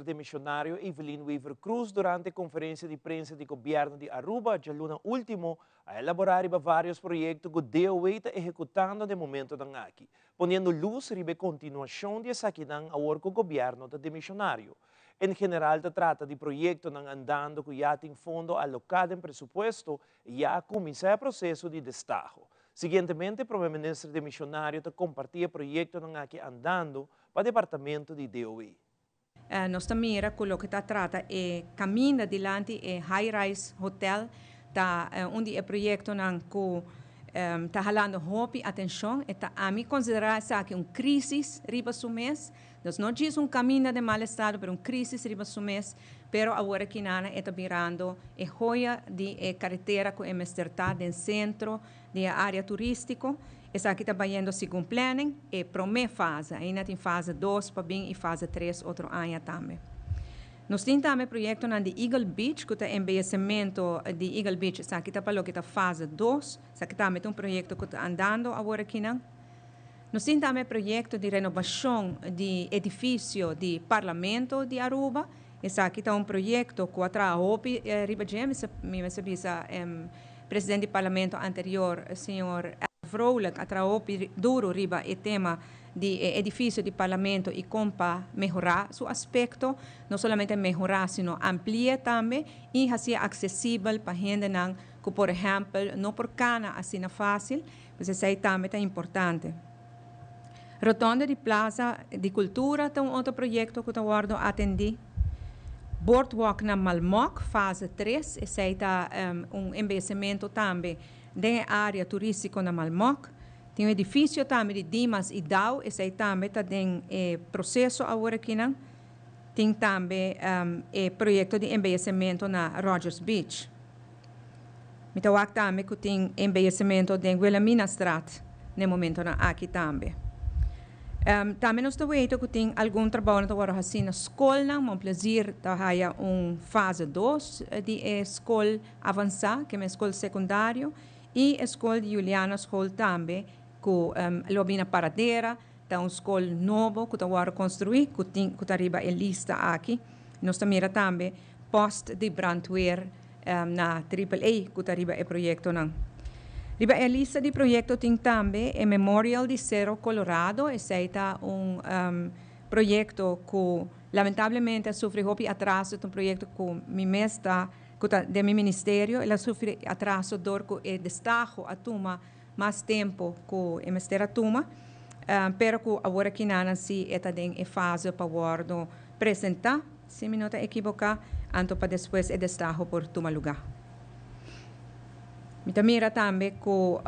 demisionario Evelyn Wever-Croes durante conferencia di prensa di gobierno di Aruba dialuna ultimo a elabora riba varios proyecto cu DOW ta ehecutando den momentonan aki, poniendo luz riba e continuacion di esakinan awor cu gobierno ta demisionario. En general ta trata di proyectonan andando cu ya tin fondo aloca den presupuesto y ya a cuminsa e proceso di destaho. Siguientemente Prome Minister demisionario ta comparti e proyectonan aki andando pa departamento di DOW. Nos ta mira cu loke ta trata e caminda dilanti e High Rise Hotel ta un di e proyectonan cu ta halando hopi atencion. E ta ami considera esaki un crisis riba su mes. Dus no djis un caminda den mal estado pero un crisis riba su mes. Pero awor aki nana e ta birando e joya di e caretera cu e mester ta den centro di e area turistico. Esaki ta bayendo segun planning, e prome fase. Ainda tin fase dos pa bin y fase tres otro aña tambe. Nos tin tambe proyectonan di Eagle Beach cu ta embeyecemento di Eagle Beach. Esaki ta pa loke ta fase dos. Esaki tambe ta un proyecto cu ta andando awor akinan. Nos tin tambe proyecto di renobacion di edificio di Parlamento di Aruba. Esaki ta un proyecto cu a traha hopi riba dje. Mi mester bisa presidente di Parlamento anterior, señor Vrolijk, a traha hopi duro riba e tema di e edificio di Parlamento y con pa mehora su aspecto. No solamente mehora, sino amplia tambe y haci'e accesibel pa hendenan cu, por ehempel, no por cana asina facil. Pues esey tambe ta importante. Rotonde di Plaza di Cultura ta un otro proyecto cu ta wordo atendi. Boardwalk na Malmok, fase tres, esey ta un embeyecemento tambe den e area turistico na Malmok. Tin un edificio tambe di Dimas y Dow, esey tambe ta den e proceso awor akinan. Tin tambe e proyecto di embeyecemento na Rogers Beach. Mi ta wak tambe ku tin embeyecemento den Wilhelminastraat n'e momentonan aki tambe. Tambe nos ta weta ku tin algun trabounan ta wòrdu hasí na skolnan. Mon Plaisir ta haya un fase dos di e skol avansá, ke men skol sekundario, i e skol di Juliana School tambe ku lo bini na Paradera. Ta un skol nobo ku ta wòrdu konstruí ku tin ku ta riba e lista aki. Nos ta mira tambe post di brandweer na Triple A ku ta riba e proyektonan. Riba e lista di proyekto tin tambe e Memorial di Cerro Colorado. Esei ta un proyekto ku lamentablemente a sufri hopi atraso. Ta un proyekto ku mi mes ta ku ta den mi ministerio. El a sufri atraso dor ku e destaho a tuma mas tempo ku e mester a tuma, pero ku awor aki nanan si e ta den e fase pa wòrdu presentá, si mi no ta ekiboká, anto pa despues e destaho por tuma lugá. Mi ta mira tambe ku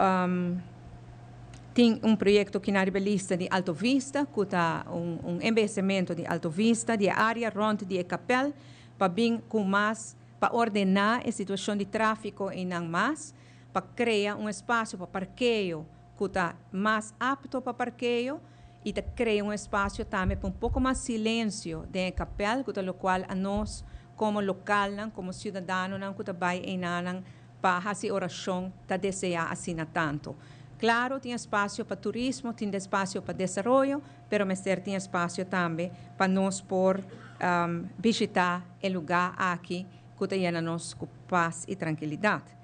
tin un proyekto kinan riba e lista di Alto Vista, ku ta un embeyecemento di Alto Vista, di e área rònt di e kapèl, pa bin ku mas, pa ordená e situashon di tráfiko einan mas. Pa krea un espasio pa parkeo ku ta mas apto pa parkeo i ta krea un espasio tambe pa un poko mas silensio den e kapèl ku ta lokual anos komo lokalnan, komo siudadanonan ku ta bai einanan pa hasi orashon ta deseá asina tantu. Klaro tin espasio pa turismo, tin espasio pa desaroyo, pero mester tin espasio tambe pa nos por bishitá e lugá aki ku ta yena nos ku pas i trankilidat.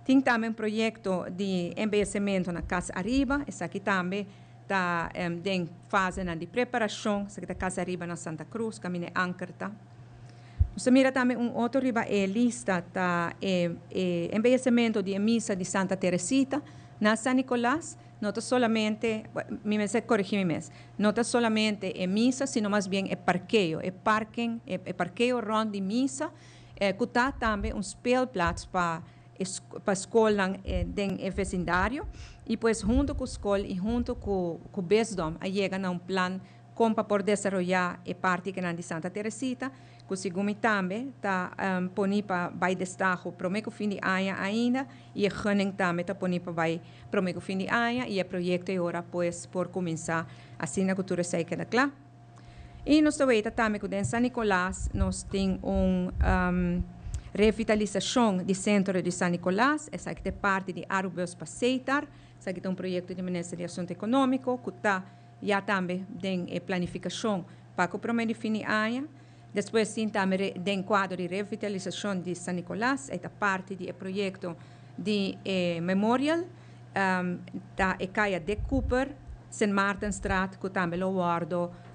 Tin tambe un proyekto di embeyecemento na Cas Ariba, esaki tambe ta den fasenan di preparashon, esaki ta Cas Ariba na Santa Cruz, kaminda e anker ta. Nos ta mira tambe un otro riba e lista ta e embeyecemento di e misa di Santa Teresita na San Nicolas, no ta solamente, mi mester coregi mi mes, no ta solamente e misa sino mas bien e parkeo, e parken, e parkeo rond di misa, Ku ta tambe un speelplaats pa pa skolnan den e vesindario i pues huntu ku skol i huntu ku ku bisdom a yega na un plan kon pa por desaroyá e parti kinan di Santa Teresita ku segun mi tambe ta poni pa bai destaho promé ku fin di aña ainda i e gunning tambe ta poni pa bai promé ku fin di aña i e proyekto e ora pues por kuminsá asina ku tur esei keda kla. I nos ta weta tambe ku den San Nicolas nos tin un revitalisashon di sentro di San Nicolas. Esaki ta e parti di Arubus pa Seitar. Esaki ta un proyekto di Minister di Asuntu Ekonómiko ku ta ya tambe den e planifikashon pa ku promé di fin di aña. Despues tin tambe den cuadro di revitalisacion di San Nicolas, e ta parti di e proyecto di e memorial, ta e caya Dick Cooper, Sint Maartenstraat, cu tambe lo wordo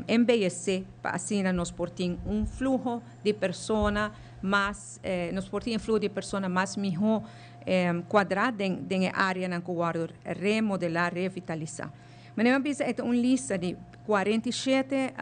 embeyece pa asina nos por tin un fluho di persona mas, nos por tin e fluho di persona mas miho cuadra den e areanan cu wordo remodela, revitalisa. Manera mi a bisa e ta un lista di 47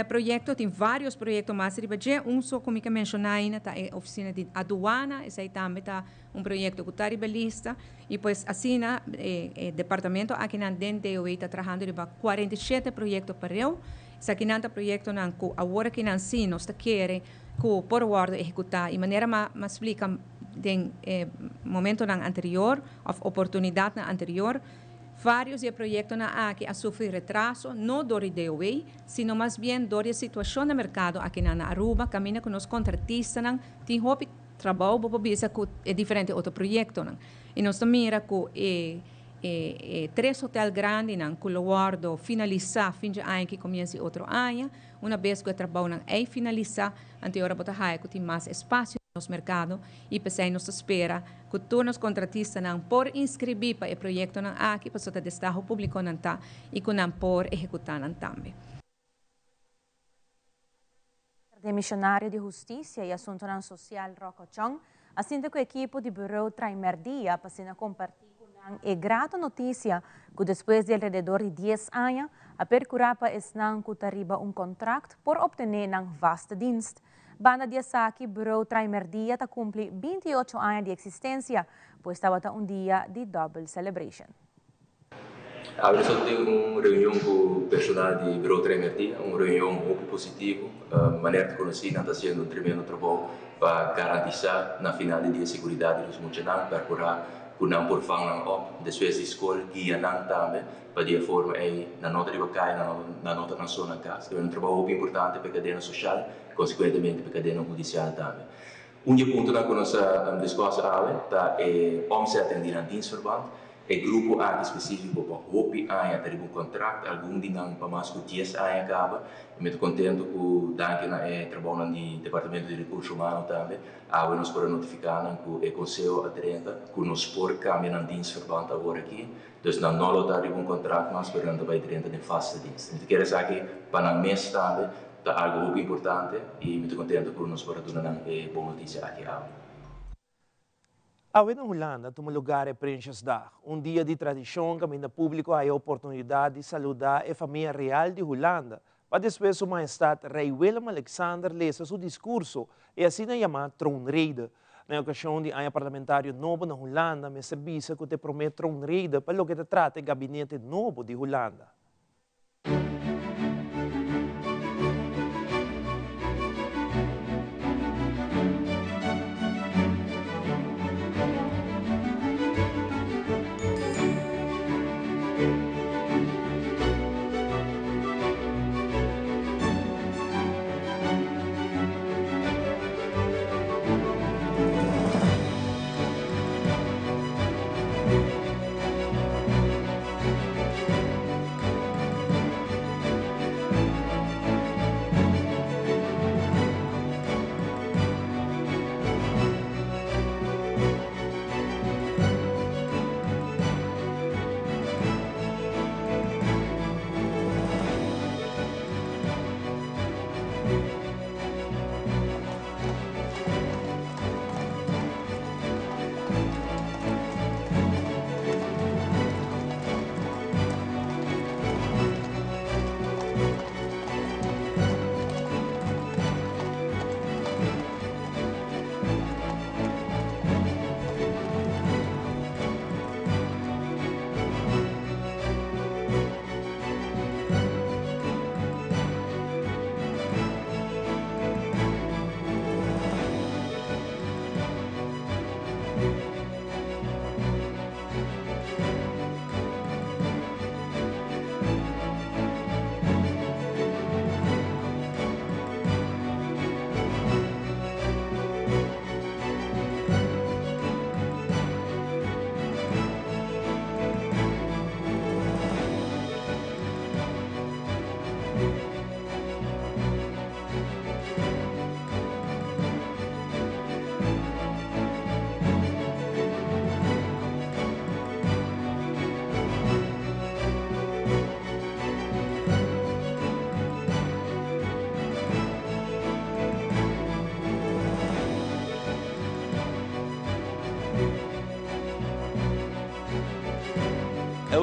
proyecto, tin varios proyecto mas riba dje. Un so cu mi ke menciona aina ta e oficina di aduana, esey tambe ta un proyecto cu ta riba e lista. Y pues asina e departamento akinan den DOW ta trahando riba 47 proyecto pareu. Esakinan ta proyectonan cu awor akinan si nos ta kere cu por wordo ehecuta. Y manera m'a splica den e momentonan anterior of oportunidadnan anterior, Varios di e proyectonan aki a sufri retraso, no dor di DOW, sino mas bien dor di e situacion na mercado akinan na Aruba, caminda cu nos contratistanan tin hopi trabou, bo por bisa, cu e diferente otro proyectonan. Y nos ta mira cu e e tres hotel grandinan cu lo wordo finalisa fin dje aña aki comienzo di otro aña, una bes cu e trabounan ey finalisa, anto e ora bo ta haya cu tin mas espacio den nos mercado y p'esey nos ta spera cu tur nos contratistanan por inscribi pa e proyectonan aki pasobra ta destaho publico nan ta y cu nan por ehecuta nan tambe. Demisionario di Husticia y Asuntonan Social Rocco Chong a sinta cu ekipo di Bureau Traimerdia pa asina comparti cu nan e grato noticia cu despues di alrededor di dies aña a percura pa esnan cu ta riba un contract por obtene nan vaste dienst. Banda di esaki Bureau Traimerdia ta cumpli 28 aña di existencia, pues tabata un dia di double celebration. Awe nos a tin un reunion cu personal di Bureau Traimerdia, un reunion hopi positivo. Manera ta conoci nan ta haciendo un tremendo trabou pa garantisa na final di dia seguridad di nos muchanan, percura cu nan por vang nan op despues di scol, guia nan tambe pa di e forma ey nan no ta riba caya, nan no ta nan so na cas. Ta un trabou hopi importante pa e cadena social, consecuentemente pa e cadena hudicial tambe. Un di e puntonan cu nos a discuss awe ta e omzetting di nan dienstverband. E grupo aki specifico pa hopi aña ta riba un contract, algun di nan pa mas cu dies aña caba. Y mi ta contento cu danki na e trabounan di Departamento di Recurso Humano tambe, awe nos por a notifica nan cu e conseho a drenta cu nos por cambia nan dienstverband awor aki. Dus nan no lo ta riba un contract mas, pero nan ta bay drenta den vaste dienst. Mi ta kere esaki pa nan mes tambe ta algo hopi importante y mi ta contento cu nos por a duna nan e bon noticia aki awe. Awe na Hulanda tuma lugar e Prinsjesdag, un dia di tradishon kaminda públiko haya oportunidat di saludá e famia real di Hulanda, pa despues Su Mahestat Rei Willem-Alexander lesa su diskurso, e asina yamá Troonrede. Na e okashon di aña parlamentario nobo na Hulanda mester bisa ku ta e promé Troonrede pa loke ta trata e gabinete nobo di Hulanda.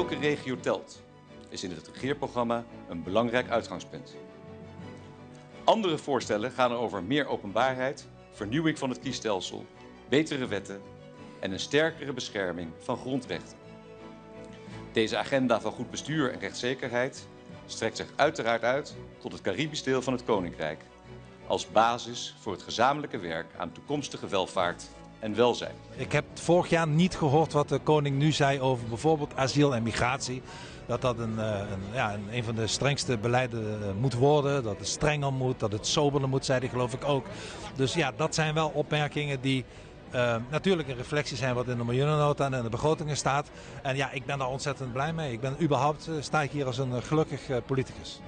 Elke regio telt is in het regeerprogramma een belangrijk uitgangspunt. Andere voorstellen gaan over meer openbaarheid, vernieuwing van het kiesstelsel, betere wetten en een sterkere bescherming van grondrechten. Deze agenda van goed bestuur en rechtszekerheid strekt zich uiteraard uit tot het Caribisch deel van het Koninkrijk als basis voor het gezamenlijke werk aan toekomstige welvaart en welzijn. Ik heb vorig jaar niet gehoord wat de koning nu zei over bijvoorbeeld asiel en migratie. Dat dat ja, een van de strengste beleiden moet worden, dat het strenger moet, dat het soberder moet, zei hij geloof ik ook. Dus ja, dat zijn wel opmerkingen die natuurlijk een reflectie zijn wat in de miljoenennota en in de begrotingen staat. En ja, ik ben daar ontzettend blij mee. Ik ben überhaupt, sta ik hier als een gelukkig politicus.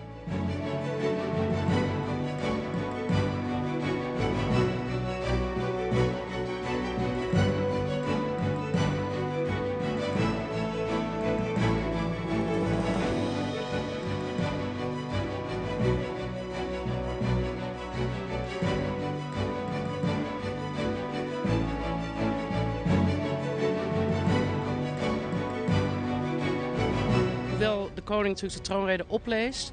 Hoewel de koning natuurlijk de troonrede opleest,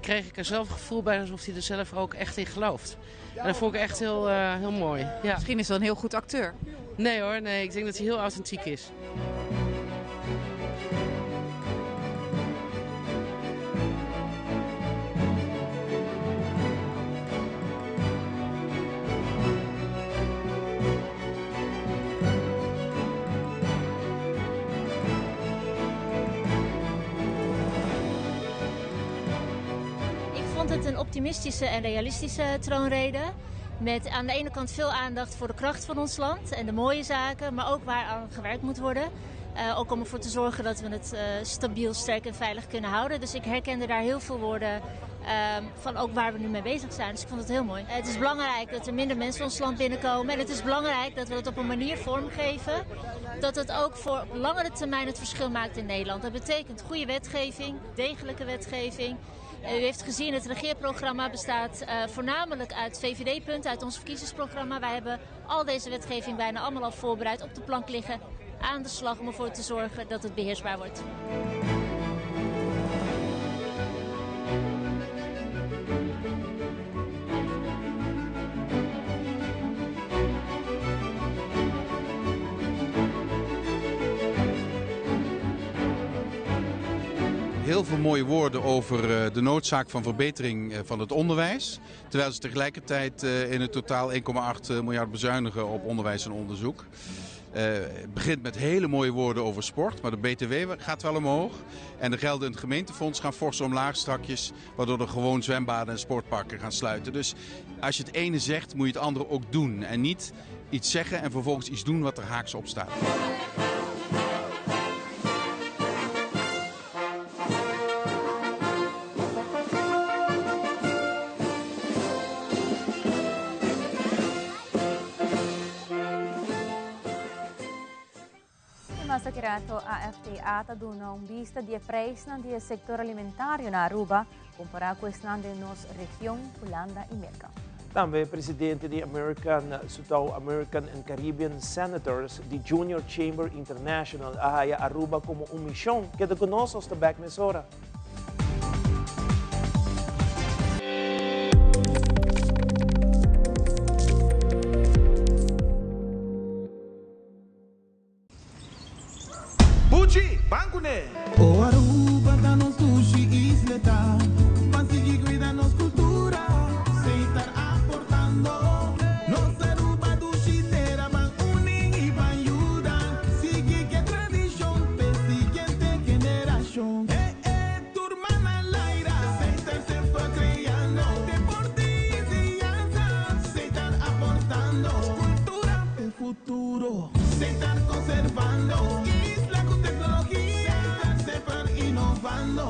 kreeg ik er zelf het gevoel bij alsof hij er zelf ook echt in gelooft. En dat vond ik echt heel mooi. Ja. Misschien is hij een heel goed acteur. Nee hoor, nee, ik denk dat hij heel authentiek is. Ik vond het een optimistische en realistische troonrede. Met aan de ene kant veel aandacht voor de kracht van ons land en de mooie zaken, maar ook waar aan gewerkt moet worden. Ook om ervoor te zorgen dat we het stabiel, sterk en veilig kunnen houden. Dus ik herkende daar heel veel woorden van ook waar we nu mee bezig zijn. Dus ik vond het heel mooi. Het is belangrijk dat er minder mensen ons land binnenkomen. En het is belangrijk dat we dat op een manier vormgeven dat het ook voor langere termijn het verschil maakt in Nederland. Dat betekent goede wetgeving, degelijke wetgeving. U heeft gezien, het regeerprogramma bestaat voornamelijk uit VVD-punten, uit ons verkiezingsprogramma. Wij hebben al deze wetgeving bijna allemaal al voorbereid, op de plank liggen, aan de slag om ervoor te zorgen dat het beheersbaar wordt. Heel veel mooie woorden over de noodzaak van verbetering van het onderwijs. Terwijl ze tegelijkertijd in het totaal 1,8 miljard bezuinigen op onderwijs en onderzoek. Het begint met hele mooie woorden over sport, maar de BTW gaat wel omhoog. En de gelden in het gemeentefonds gaan fors omlaag strakjes, waardoor er gewoon zwembaden en sportparken gaan sluiten. Dus als je het ene zegt, moet je het andere ook doen. En niet iets zeggen en vervolgens iets doen wat er haaks op staat. Rato AFTA ta duna un bista di e prijsnan di e sector alimentario na Aruba, compara cu esnan den nos region, Hulanda y Merca. Tambe presidente di American, South American and Caribbean Senators di Junior Chamber International a haya Aruba como un mision. Keda cu nos, nos ta back mesora. Buchi, ban cune! O Aruba ta nos dushi isla ta, pa sigui cuida nos cultura, Setar aportando. Nos Aruba dushi tera, ban uni y ban yuda, sigui cu e tradicion, pa siguiente generacion. Eh, eh, tur man na laira, Setar semper creando, deporte y enseñanza, Setar aportando. Cultura, el futuro, Setar conservando. Isla cu tecnologia, Setar semper innovando.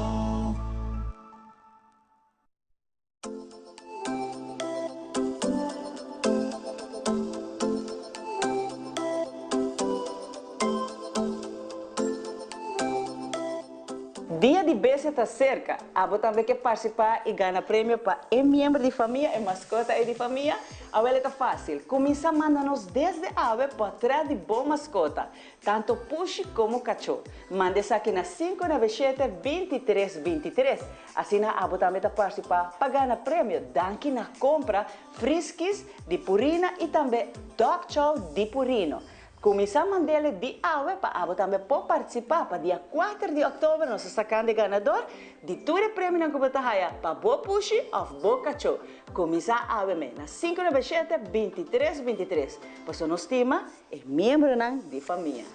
Dia di di Bestia ta serka. Abo tambe ke partisipá i gana premio pa e miembro di famia, e maskota ei di famia? Awel e ta fásil. Kuminsá manda nos desde awe pòtrèt di bo maskota, tantu pushi komo kachó. Manda esaki na 597 23 23. Asina abo tambe ta partisipá pa gana premio danki na kompra Friskies di Purina i tambe Dog Chow di Purino. Kuminsá mand'ele di awe pa abo tambe por partisipá pa dia kuater di òktober nos ta sakando e ganador di tur e premionan ku bo ta haya pa bo pushi òf bo kachó. Kuminsá awe me na sinku nove shete, 23, 23 pasobra nos stima e miembronan di famia.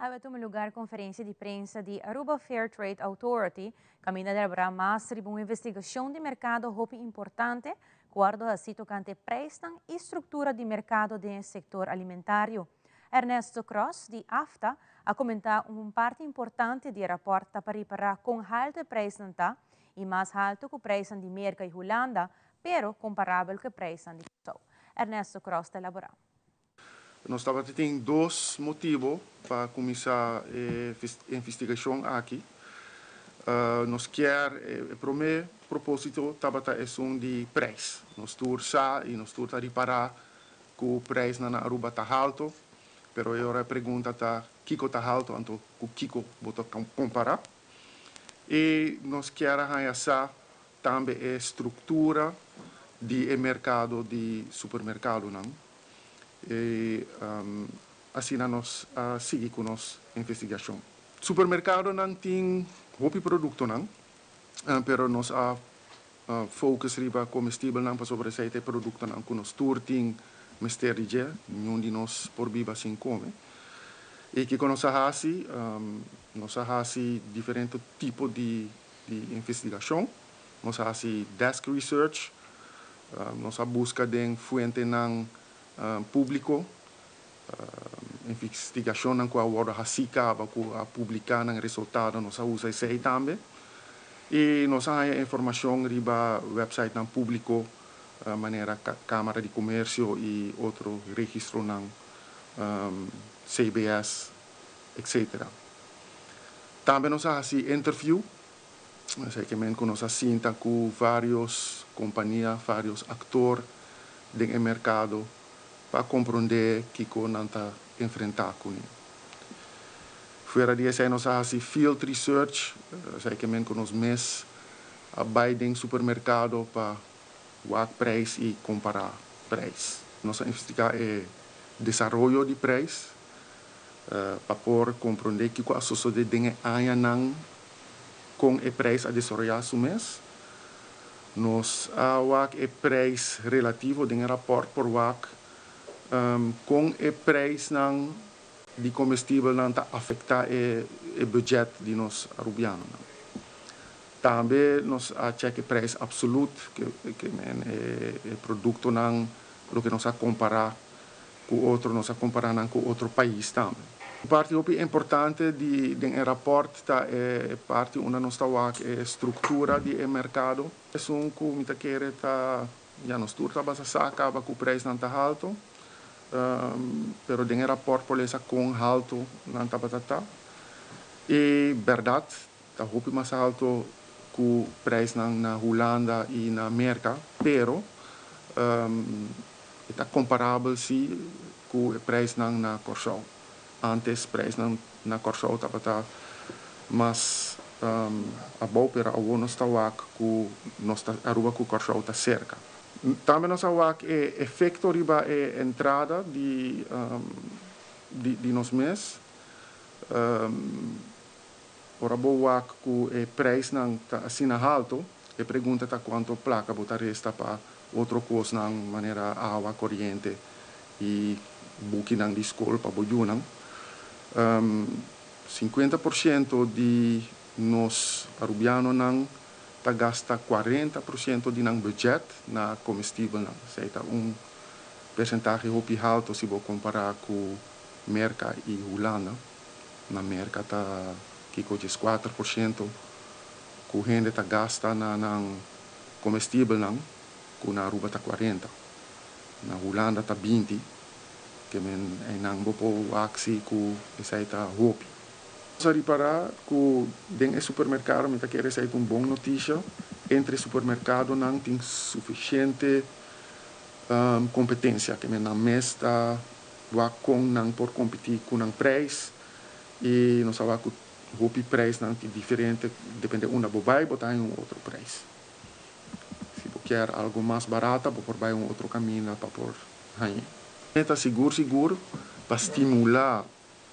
Awe tuma lugar conferencia di prensa di Aruba Fair Trade Authority, caminda di elabora mas riba un investigacion di mercado hopi importante cu wordo haci tocante prijsnan y structura di mercado den e sector alimentario. Ernesto Cross di AFTA a comenta un parti importante di e rapport ta pa ripara con halto e prijsnan ta y mas halto cu prijsnan di Merca y Hulanda, pero comparabel cu e prijsnan di Kòrsou. Ernesto Cross ta elabora. Nos tabata tin dos motibo pa cuminsa e investigacion aki. Nos kier, e prome proposito tabata esun di prijs. Nos tur sa y nos tur ta ripara cu prijsnan na Aruba ta halto, pero e ora e pregunta ta kico ta halto anto cu kico bo ta compara. Y nos kier a haya sa tambe e structura di e mercado di supermercadonan. Y asina nos a sigui cu nos investigacion. Supermercadonan tin hopi productonan, pero nos a focus riba comestibelnan pasobra esey ta e productonan cu nos tur tin mester di dje, niun di nos por biba sin come. Y kico nos a haci? Nos a haci diferente tipo di investigacion. Nos a haci desk research, nos a busca den fuentenan publico, Investigacionnan cu a wordo haci caba cu a publica nan resultado nos a usa esey tambe. Y nos a haya informacion riba websitenan publico manera Camara di Comercio y otro registronan, CBS, etc. Tambe nos a haci interview, esey ke men cu nos a sinta cu varios compania, varios actor den e mercado pa komprondé kiko nan ta enfrentá kuné. Fuera di esei nos a hasi field research, esei ke men ku nos mes a bai den supermerkado pa wak preis i kompará preis. Nos a investigá e desaroyo di preis pa por komprondé kiko a sosodé den e añanan kon e preis a desaroyá su mes. Nos a wak e preis relativo den e rapòrt por wak kon e preisnan di komestibelnan ta afektá e budget di nos arubianonan. Tambe nos a chèk e preis absolut, ke men e produktonan loke nos a kompará ku otro, nos a kompará nan ku otro pais tambe. Un parti hopi importante di den e rapòrt ta e parti unda nos ta wak e struktura di e merkado. Esun ku mi ta kere ta, ya nos tur tabata sa kaba ku preisnan ta halto, pero den e rapòrt por lesa kon halto nan tabata ta. E bèrdat ta hopi mas halto ku preisnan na Hulanda i na Merka, pero E ta komparabel si ku e preisnan na Kòrsou. Ántes preisnan na Kòrsou tabata mas abou pero awor nos ta wak ku nos ta Aruba ku Kòrsou ta serka. Tambe nos a wak e efekto riba e entrada di di nos mes. Ora bo wak ku e preisnan ta asina haltu, e pregunta ta kuantu plaka bo ta resta pa otro kosnan manera awa, koriente i bukinan di skol pa bo yunan. 50 por siento di Nos Arubianonan ta gasta 40% di nan budget na comestibelnan. Esey ta un percentahe hopi halto si bo compara cu Merca y Hulanda. Na Merca ta kico 14% cu hende ta gasta na nan comestibelnan, cu na Aruba ta 40. Na Hulanda ta 20, ke men einan bo por wak si cu esey ta hopi. Nos a ripara cu den e supermercado, mi ta kere esey ta un bon noticia, entre supermercadonan tin suficiente competencia, ke men nan mes ta wak con nan por competi cu nan prijs y nos a wak cu hopi prijsnan tin diferente, depende unda bo bay bo ta haña un otro prijs. Si bo kier algo mas barata bo por bay un otro caminda pa por hañ'e. Meta sigur sigur pa stimula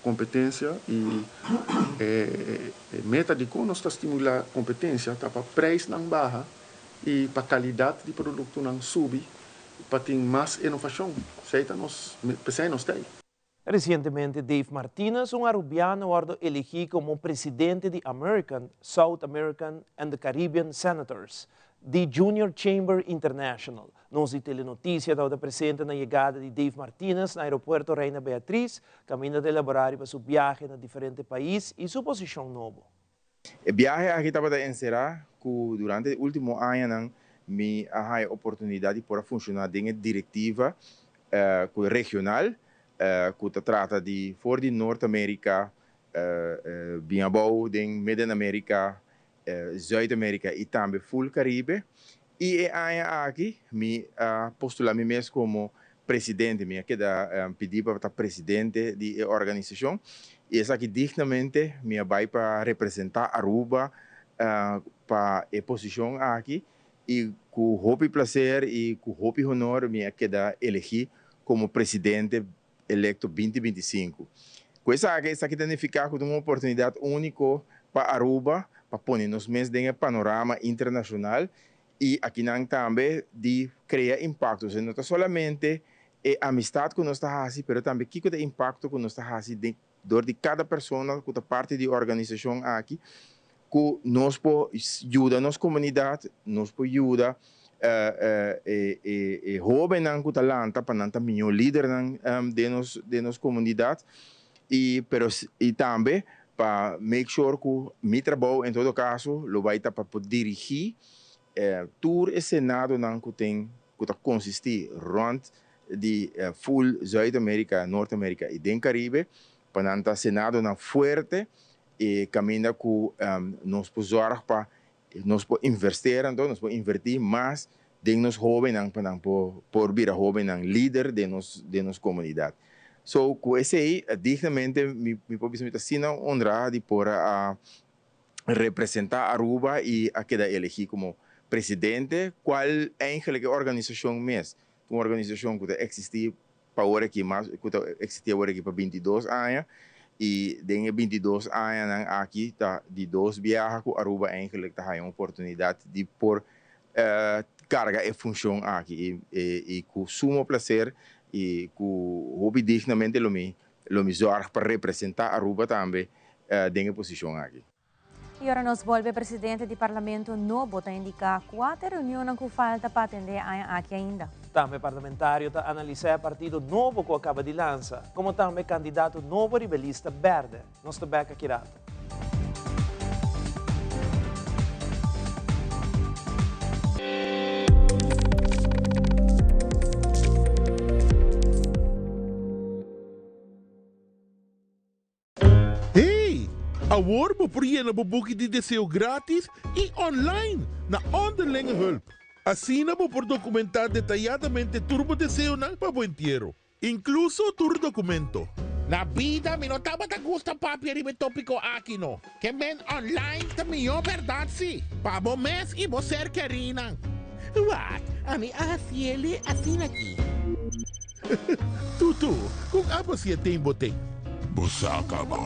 competencia y e meta dicon nos ta stimula competencia ta pa prijsnan baha y pa calidad di productonan subi pa tin mas inovacion. Esey ta nos, p'esey nos ta ey. Recientemente Dave Martinez, un Arubiano, wordo elegi como presidente di American, South American and the Caribbean Senators di Junior Chamber International. Nos di Telenoticia tabata presente na yegada di Dave Martinez na aeropuerto Reina Beatriz, caminda ta elabora riba su biahe na diferente pais y su posicion nobo. E biahe aki tabata enserá ku durante e último añanan mi a haña oportunidat di por a funshoná den e direktiva ku regional ku ta trata di for di Nort Amerika bin abou den Midden Amerika, Zuid Amerika i tambe ful Karibe. I e aña aki mi a postulá mi mes komo presidente. Mi a keda pidí pa ta presidente di e organisashon i esaki dignamente mi a bai pa representá Aruba pa e posishon aki i ku hopi plaser i ku hopi honor mi a keda elegí komo presidente electo 2025. Cu esaki, esaki ta nifica cu ta un oportunidad unico pa Aruba pa pone nos mes den e panorama internacional y akinan tambe di crea impacto. Osea, no ta solamente e amistad cu nos ta haci, pero tambe kico ta e impacto cu nos ta haci den dor di cada persona cu ta parti di e organisacion aki, cu nos por yuda nos comunidad, nos por yuda e hobennan cu ta lanta pa nan ta miho lidernan den nos den nos comunidad y pero y tambe pa make sure cu mi trabou en todo caso lo bay ta pa por dirigi tur e senadonan cu tin cu ta consisti rond di full Zuid America, Noord America y den Caribe pa nan ta senadonan fuerte y caminda cu nos por zorg pa Nos por inverstera anto, nos por invertí mas den nos hóbennan pa nan por por bira hóbennan lider den nos den nos komunidat. So ku esei dignamente mi mi por bisa mi ta asina honrá di por a representá Aruba i a keda elegí komo presidente kual eigenlijk e organisashon mes ta un organisashon ku ta eksistí pa ora aki mas ku ta eksistí awor aki pa 22 aña i den e 22 añanan aki ta di dos biaha ku Aruba eigenlijk ta haña un oportunidat di por karga e funshon aki i ku sumo plaser i ku hopi dignamente lo mi lo mi zòrg pa representá Aruba tambe den e posishon aki. Y ora nos bolbe presidente di parlamento nobo ta indica cua ta e reunionnan cu falta pa atende e aña aki ainda. Tambe parlamentario ta analisa e partido nobo cu a caba di lansa, como tambe candidato nobo riba e lista berde. Nos ta bek aki rato. Hey! Awor bo por yena bo buki di deseo gratis y online na Onderlinge Hulp. Asina bo por documenta detayadamente tur bo deseonan pa bo entiero, incluso tur documento. Na bida mi no tabata gusta papia riba e topico aki no. Ke men online ta mihó bèrdat si, pa bo mes i bo ser kerínan. Wak, ami a hasiele asina aki. Tutu, kon abo si e ten bo ten? Bo sa kaba,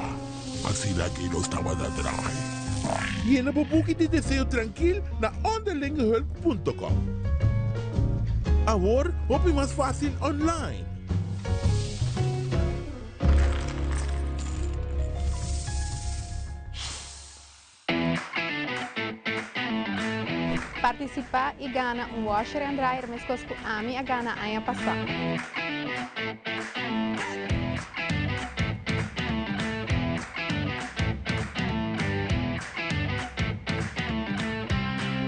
asina aki nos tabata draai. Yena bo buki di deseo trankil na onderlingehulp punto com. Awor hopi mas fásil online. Partisipá i gana un washer and dryer meskos ku ami a gana aña pasá.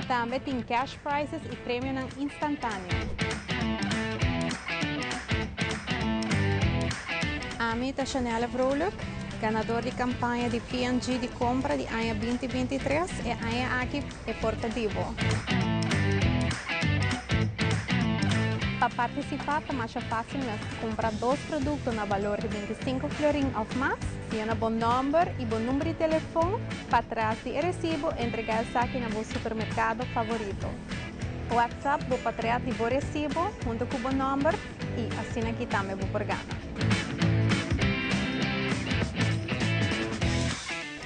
Tambe tin cash prizes i premionan instantáneo. Ami ta Shanelle Vrolijk, ganador di kampaña di P&G di kompra di aña 2023. E aña aki e por ta di bo. Pa partisipá ta masha fásil mes. Kumpra dos produkto na balor di 25 florin òf mas, yena bo nòmber i bo number di telefon patras di e resibo, entregá esaki na bo supermerkado favorito. WhatsApp bo patria di bo resibo huntu ku bo nòmber i asina aki tambe bo por gana.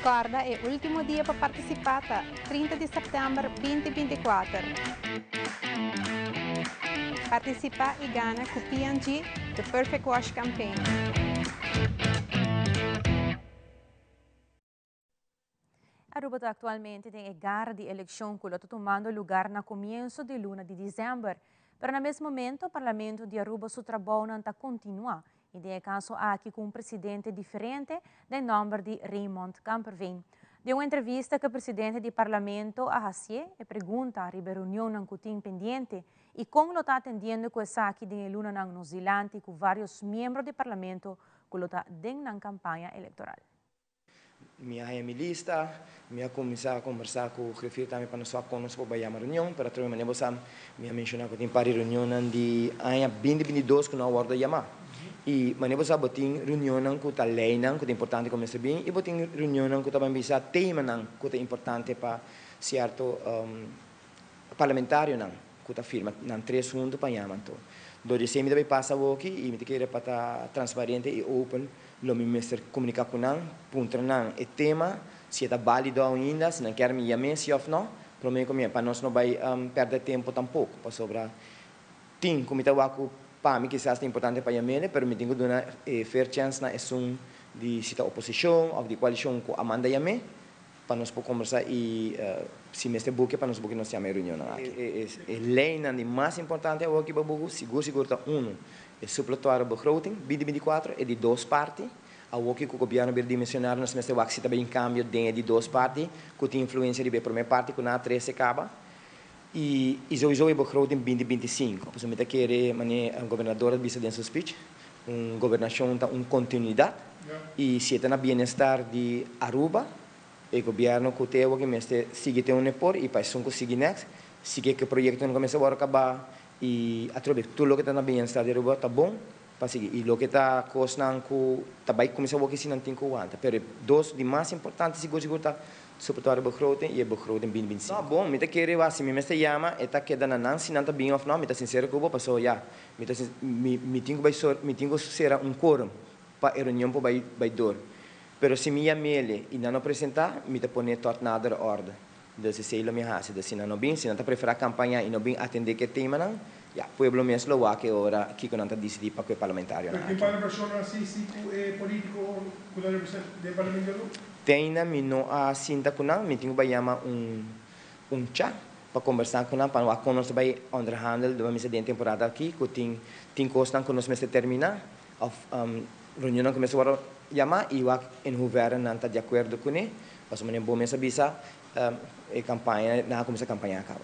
Kòrda e último dia pa partisipá ta 30 di sèptèmber 2024. Partisipá i gana ku P&G The Perfect Wash Campaign. Aruba ta actualmente den e gara di eleccion cu lo ta tumando lugar na comienso di luna di december. Pero na mes momento Parlamento di Aruba su trabounan ta continua y den e caso aki cu un presidente diferente den nomber di Raymond Kamperveen. Den un entrevista cu e presidente di Parlamento a hacié e pregunta riba e reunionnan cu tin pendiente y con lo ta atendiendo cu esaki den e lunanan nos dilanti cu varios miembro di Parlamento cu lo ta den nan campaña electoral. Mi a haña mi lista, mi a kuminsá kombersá ku griffier tambe pa nos wak kon nos por bai yama reunion, pero atrobe manera bo sa mi a menshoná ku tin par di reunionnan di aña 2022 ku no a wòrdu yamá. I manera bo sa bo tin reunionnan ku ta leinan ku ta importante ku mester bin i bo tin reunionnan ku ta ban bisa temanan ku ta importante pa sierto parlamentarionan ku ta firma nan tres huntu pa yama anto. Dor di esei mi ta bai pasa awoki i mi ta kere pa ta transparente i open. Lo mi mester comunica cu nan, puntra nan e tema, si e ta balido ainda, si nan kier mi yam'é si of no, prome cu mi, pa nos no bay perde tempo tampoco, pasobra tin cu mi ta wak cu pa mi kisas ta importante pa yam'ele, pero mi tin cu duna e fair chance na esun di si ta oposicion of di coalicion cu a manda yam'é, pa nos por combersa y si mester buki pa nos buki nos yama e reunionnan aki. E leynan di mas importante awor ki bo buku sigur sigur ta uno e supletoire begroting 2024 e di dos parti awor ki ku gobierno bira dimensionario nos mester wak si ta bay un cambio den e di dos parti ku tin influencia riba e prome parti ku nan a trece caba y y souiso e begroting 2025 pasobra mi ta kere mane gobernador a bisa den su speech Un gobernacion ta un continuidad y si e ta na bienestar di Aruba, e gobierno cu te awo mester sigui te unda e por y pa esun cu sigui next, sigui cu e proyectonan cu mester worde caba y atrobe tur loke ta na bienestar di Aruba ta bon pa sigui y loke ta cosnan cu ta bay cuminsa awo si nan tin cu wanta. Pero e dos di mas importante sigur sigur ta Supletoire begroting y e begroting 2025. No, bon, mi ta kere wak si mi mester yama e ta keda na nan si nan ta bin of no, mi ta sincero cu bo paso ya, Mi ta mi mi tin ku bai sor mi tin ku sera un quorum pa e reunion por bai bai dor. Pero si mi yam'ele i nan no presentá, mi ta pon'é tot nader orde. Dus esei lo mi hasi. Dus si nan no bin, si nan ta preferá kampañá i no bin atendé ku e temanan, ya, pueblo mes lo wak e ora kiko nan ta disidí pa ku e parlamentarionan Pero tin aki. palabrashonnan así si ku e polítiko ku ta representá den parlamento lo? Te ainda mi no a sinta ku nan, mi tin ku bai yama un un cha pa kombersá ku nan pa wak kon nos ta bai onderhandel dor mester den temporada aki ku tin tin kosnan ku nos mester terminá òf reunionnan ku mester wòrdu yamá i wak en hoeverre nan ta di akuerdo kuné pasobra manera bo mes a bisa e kampaña nan a kuminsá kampañá kaba.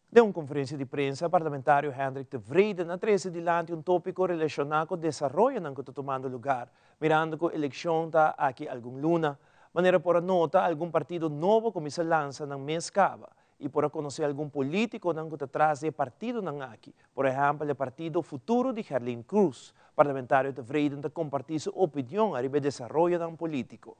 Den un konferensia di prensa, parlamentario Hendrik Tevreden a trese dilanti un tópiko relashoná ku desaroyonan ku ta tumando lugar, mirando ku elekshon ta aki algun luna. Manera por a nota, algun partido nobo kuminsá lansa nan mes kaba i por a konosé algun polítikonan ku ta tras di e partidonan aki, por ehèmpel e partido Futuro di Gerlin Cruz. Parlamentario Tevreden ta kompartí su opinion ariba e desaroyonan polítiko.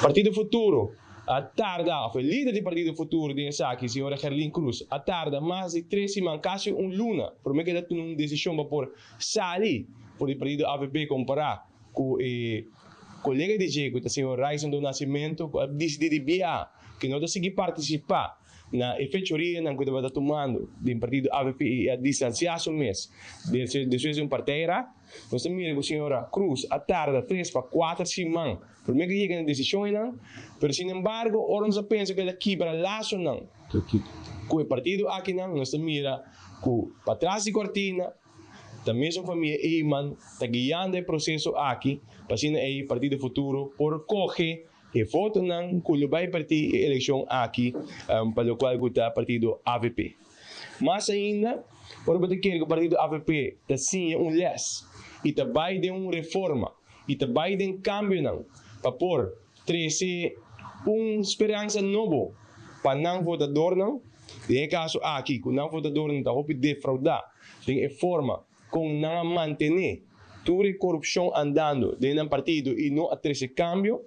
Partido Futuro a tarda, òf e lider di Partido Futuro den esaki, señora Gerlin Cruz, a tarda mas di tres siman, kasi un luna, promé ku el a tuma un desishon pa por sali for di partido avp kompará ku e kolega di dje ku ta señor Ryson do Nascimento ku a disidí di bia ku no ta sigui partisipá na e fechorianan ku tabata tumando den partido avp i a distansiá su mes despues di un partijraad. Nos ta mira ku señora Cruz a tarda tres pa kuater siman promé ku yega na desishon einan, pero sinembargo ora nos a pensa ku el a kibra lasonan. ku e partido akinan nos ta mira ku patras di kortina ta mesun famia Eman ta guiando e proseso aki pa asina ei Partido Futuro por kohe e votonan ku lo bai partí e elekshon aki pa lokual ku ta partido avp. Mas ainda ora bo ta kere ku partido avp ta siña un lès i ta bai den un reforma i ta bai den kambionan pa por trese un speransa nobo pa nan votadornan, den e kaso aki ku nan votadornan ta hopi defraudá den e forma kon nan a mantené tur e korupshon andando den nan partido i no a trese kambio.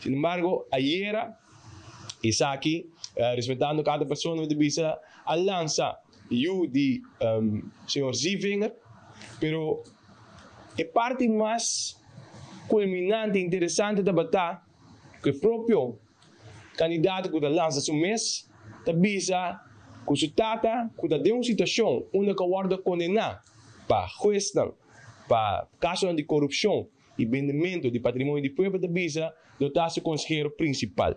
Sin embargo, ayera esaki, respetando kada persona mi ta bisa, a lansa yu di señor Zievinger, pero E parti mas kulminante i interesante tabata ku e propio kandidato ku ta lansa su mes ta bisa ku su tata ku ta den un situashon unda ku a wòrdu kondená pa huesnan pa kasonan di korupshon i bendementu di patrimonio di pueblo ta bisa lo ta su konsehero prinsipal.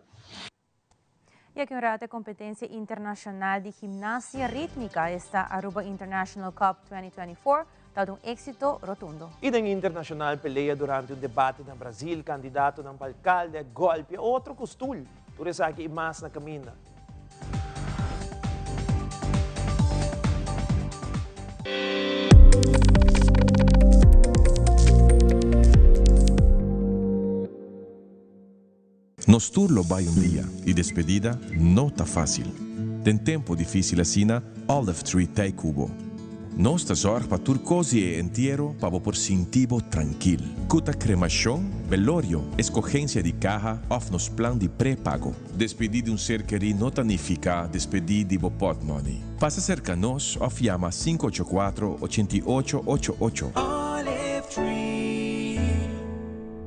Y aki un rato e competencia internacional di gimnasia ritmica, esta Aruba International Cup 2024, ta un exito rotundo. Y den internacional pelea durante un debate na Brasil, candidatonan pa alcalde a golpea otro cu stoel. Tur esaki y mas na caminda. Nos tur lo bai un dia y despedida no ta facil. Den tempo dificil asina, Olive Tree t'ey cu bo. Nos ta zorg pa tur cos di e entiero pa bo por sinti bo trankil. Cu ta cremacion, belorio, escogencia di caha of nos plan di prepago. Despedi di un ser keri no ta nifica despedi di bo potmoney. Pasa cerca nos of yama sinku ocho kuatro, ochenta i ocho, ocho ocho. Olive Tree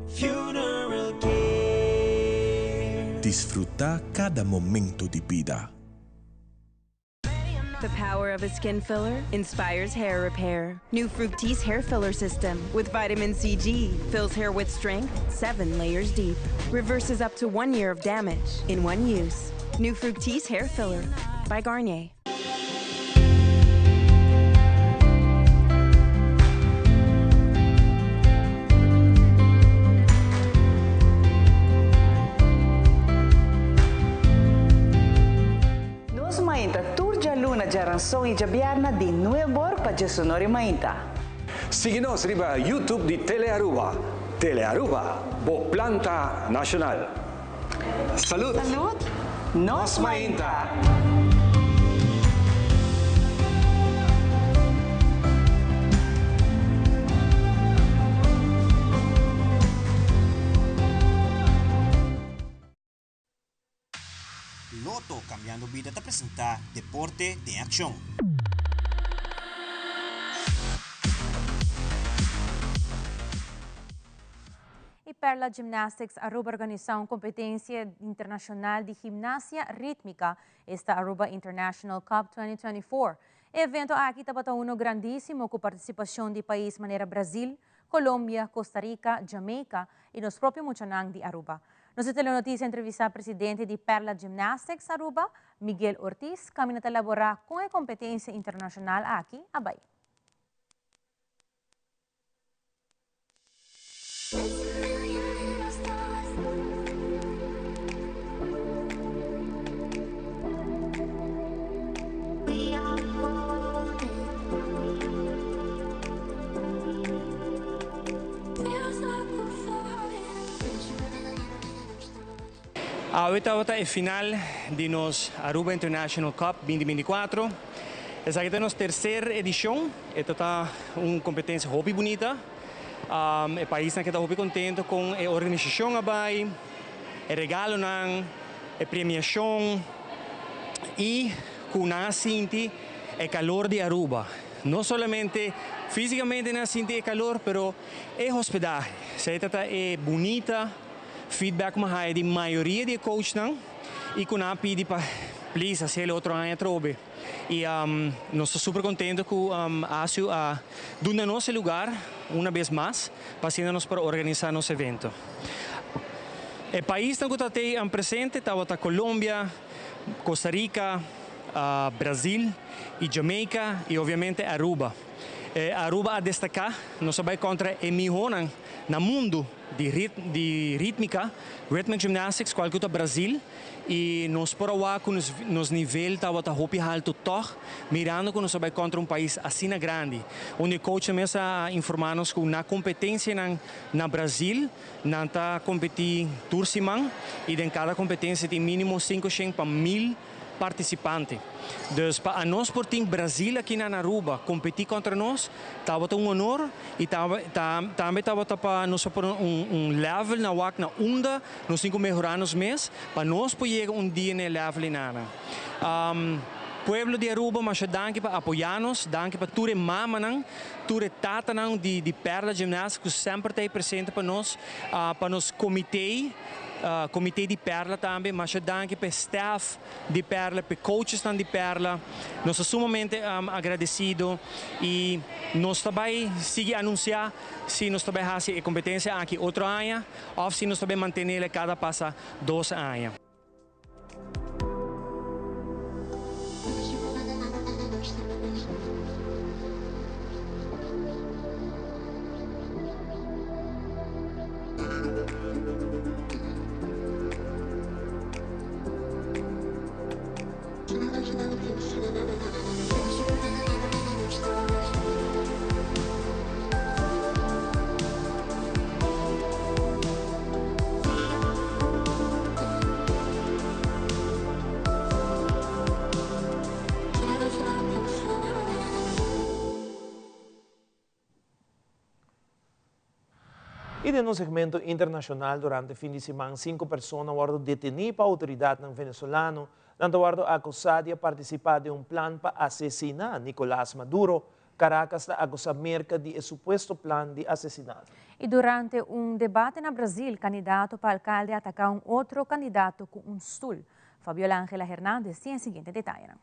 Funeral Care. Disfruta cada momento di bida. The power of a skin filler inspires hair repair. New Fructis hair filler system with vitamin CG fills hair with strength seven layers deep. Reverses up to one year of damage in one use. New Fructis hair filler by Garnier. Nos mainta tur djaluna, djaranson i djabièrnè di nueb'or pa djesonor i mainta. Sigui nos riba YouTube di Telearuba. Telearuba, bo planta nacional. Salud! Salud! Nos mainta! Lotto Cambiando Bida ta presenta Deporte den Accion. E Perla Gymnastics Aruba organisa un competencia internacional di gimnasia ritmica, esta Aruba International Cup 2024. E evento aki tabata uno grandisimo cu participacion di pais manera Brasil, Colombia, Costa Rica, Jamaica y nos propio muchanan di Aruba. Nos di Telenoticia a entrevista presidente di Perla Gymnastics Aruba, Miguel Ortiz, caminda ta elabora con e competencia internacional aki a bay. Awe tabata e final di nos Aruba International Cup binti binti kuatro. Esaki ta nos tercer edicion. E ta ta un competencia hopi bunita. E paisnan keda hopi contento con e organisacion a bay, e regalonan, e premiacion y cu nan a sinti e calor di Aruba. No solamente fisicamente nan a sinti e calor, pero e hospedahe. Esey ta ta e bunita feedback cu mi a haya di mayoria di e coachnan y cu nan a pidi pa please haci el otro aña atrobe. Y nos ta super contento cu ASU a duna nos e lugar una bes mas pa asina nos por organisa nos evento. E paisnan cu ta tey presente tabata Colombia, Costa Rica, Brazil y Jamaica y obviamente Aruba. Aruba a destaca, nos a bay contra e mihonan na mundo di di ritmica, rhythmic gymnastics, cual cu ta Brazil y nos por a wak cu nos nos nivel tabata hopi halto tog, mirando cu nos a bay contra un pais asina grandi. Un di e coachnan mes a informa nos cu na competencianan na Brazil nan ta competi tur siman y den cada competencia tin minimo 500 pa 1000 participante. Dus pa anos por tin Brazil aki na Aruba competi contra nos tabata un honor y tambe tabata pa nos a pone un level na wak na unda nos tin cu mehora nos mes pa nos por yega un dia na e level einana. Pueblo di Aruba masha danki pa apoya nos, danki pa tur e mamanan, tur e tatanan di Perla Gymnastics cu semper ta ey presente pa nos, pa nos comite. Comité di Perla tambe, masha danki pa e staff di Perla, pa e coachesnan di Perla. Nos ta sumamente agradecido y nos ta bay sigui anuncia si nos ta bay haci e competencia aki otro aña of si nos ta bay mantenele cada pasa dos aña. I den un segmento internashonal durante fin di siman sinku persona wòrdu detení pa outoridatnan venezolano. Nan ta wòrdu akusá di a partisipá den un plan pa asesiná Nicolás Maduro. Caracas ta akusá Merka di e supuesto plan di asesinato. I durante un debate na Brazil kandidato pa alkalde a ataká un otro kandidato ku un stul. Fabiola Angela Hernandez tin e siguiente detayenan.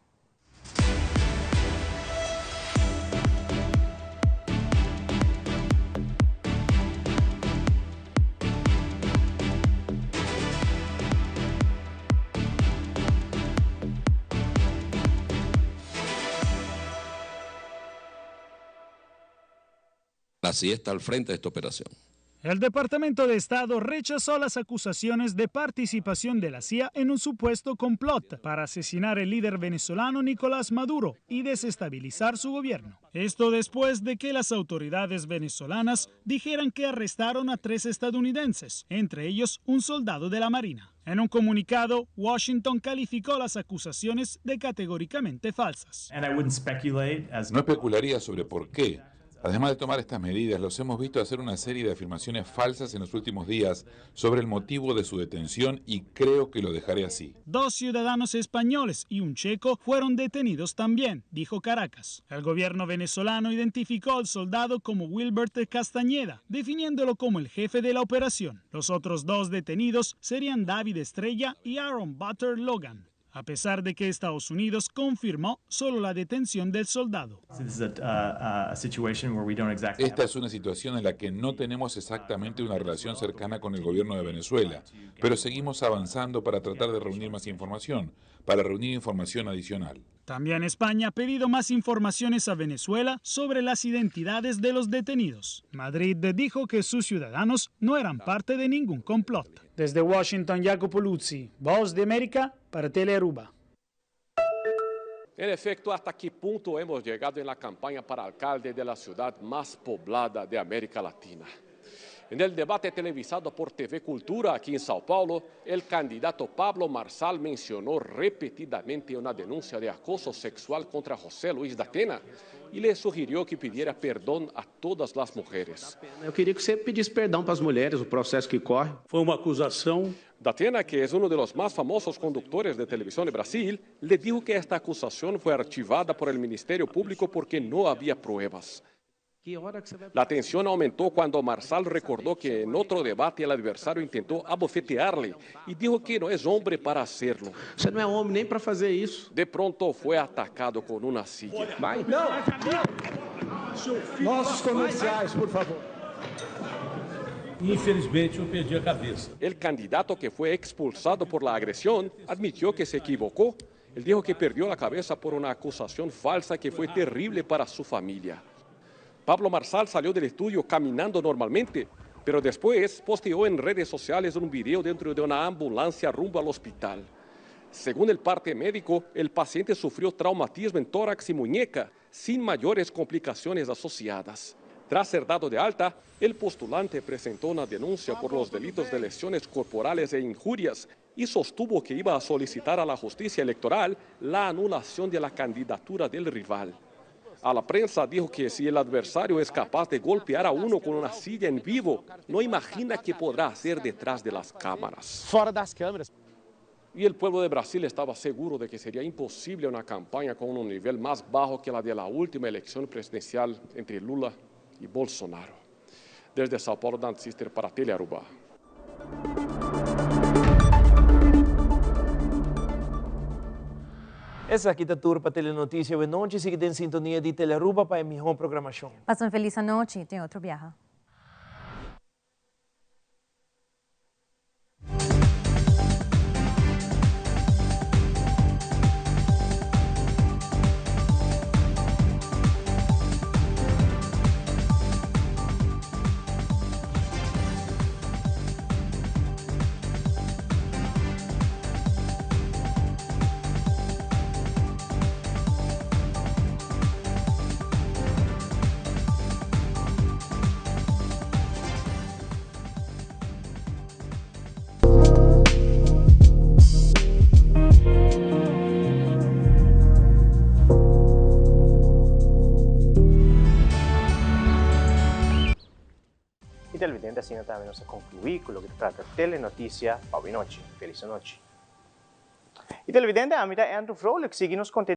La CIA está al frente de esta operación. El Departamento de Estado rechazó las acusaciones de participación de la CIA en un supuesto complot para asesinar al líder venezolano Nicolás Maduro y desestabilizar su gobierno. Esto después de que las autoridades venezolanas dijeran que arrestaron a tres estadounidenses, entre ellos un soldado de la Marina. En un comunicado, Washington calificó las acusaciones de categóricamente falsas. No especularía sobre por qué. Además de tomar estas medidas, los hemos visto hacer una serie de afirmaciones falsas en los últimos días sobre el motivo de su detención y creo que lo dejaré así. Dos ciudadanos españoles y un checo fueron detenidos también, dijo Caracas. El gobierno venezolano identificó al soldado como Wilbert Castañeda, definiéndolo como el jefe de la operación. Los otros dos detenidos serían David Estrella y Aaron Butter Logan a pesar de que Estados Unidos confirmó solo la detención del soldado. Esta es una situación en la que no tenemos exactamente una relación cercana con el gobierno de Venezuela, pero seguimos avanzando para tratar de reunir más información, para reunir información adicional. También España ha pedido más informaciones a Venezuela sobre las identidades de los detenidos. Madrid dijo que sus ciudadanos no eran parte de ningún complot. Desde Washington, Jacopo Luzzi, Voz de América, para Telearuba. En efecto, ¿hasta qué punto hemos llegado en la campaña para alcalde de la ciudad más poblada de América Latina? En el debate televisado por TV Cultura aquí en Sao Paulo, el candidato Pablo Marsal mencionó repetidamente una denuncia de acoso sexual contra José Luis Datena y le sugirió que pidiera perdón a todas las mujeres. Eu queria que você pedisse perdão para as mulheres, o processo que corre. Foi uma acusação. Datena, que es uno de los más famosos conductores de televisión de Brasil, le dijo que esta acusación fue archivada por el Ministerio Público porque no había pruebas. La tensión aumentó cuando Marsal recordó que en otro debate el adversario intentó abofetearle y dijo que no es hombre para hacerlo. Você não é homem nem para fazer isso. De pronto fue atacado con una silla. Vai. Não! Nossos comerciais, por favor. Infelizmente, eu perdi a cabeça. El candidato que fue expulsado por la agresión admitió que se equivocó. Él dijo que perdió la cabeza por una acusación falsa que fue terrible para su familia. Pablo Marsal salió del estudio caminando normalmente, pero después posteó en redes sociales un video dentro de una ambulancia rumbo al hospital. Según el parte médico, el paciente sufrió traumatismo en tórax y muñeca, sin mayores complicaciones asociadas. Tras ser dado de alta, el postulante presentó una denuncia por los delitos de lesiones corporales e injurias y sostuvo que iba a solicitar a la justicia electoral la anulación de la candidatura del rival. A la prensa dijo que si el adversario es capaz de golpear a uno con una silla en vivo, no imagina qué podrá hacer detrás de las cámaras. Fora das câmeras. Y el pueblo de Brasil estaba seguro de que sería imposible una campaña con un nivel más bajo que la de la última elección presidencial entre Lula y Bolsonaro. Desde Sao Paulo, Dan Sister para Telearuba. Esaki ta tur pa Telenoticia Wenochi, sigui den sintonia di Telearuba pa e miho programacion. Pasa un feliz anochi, te otro biaha. Y televidente asina tambe nos a conclui cu loke ta trata Telenoticia pa awe nochi. Feliz anochi. Y televidente ami ta Andrew Vrolijk sigui nos contenido.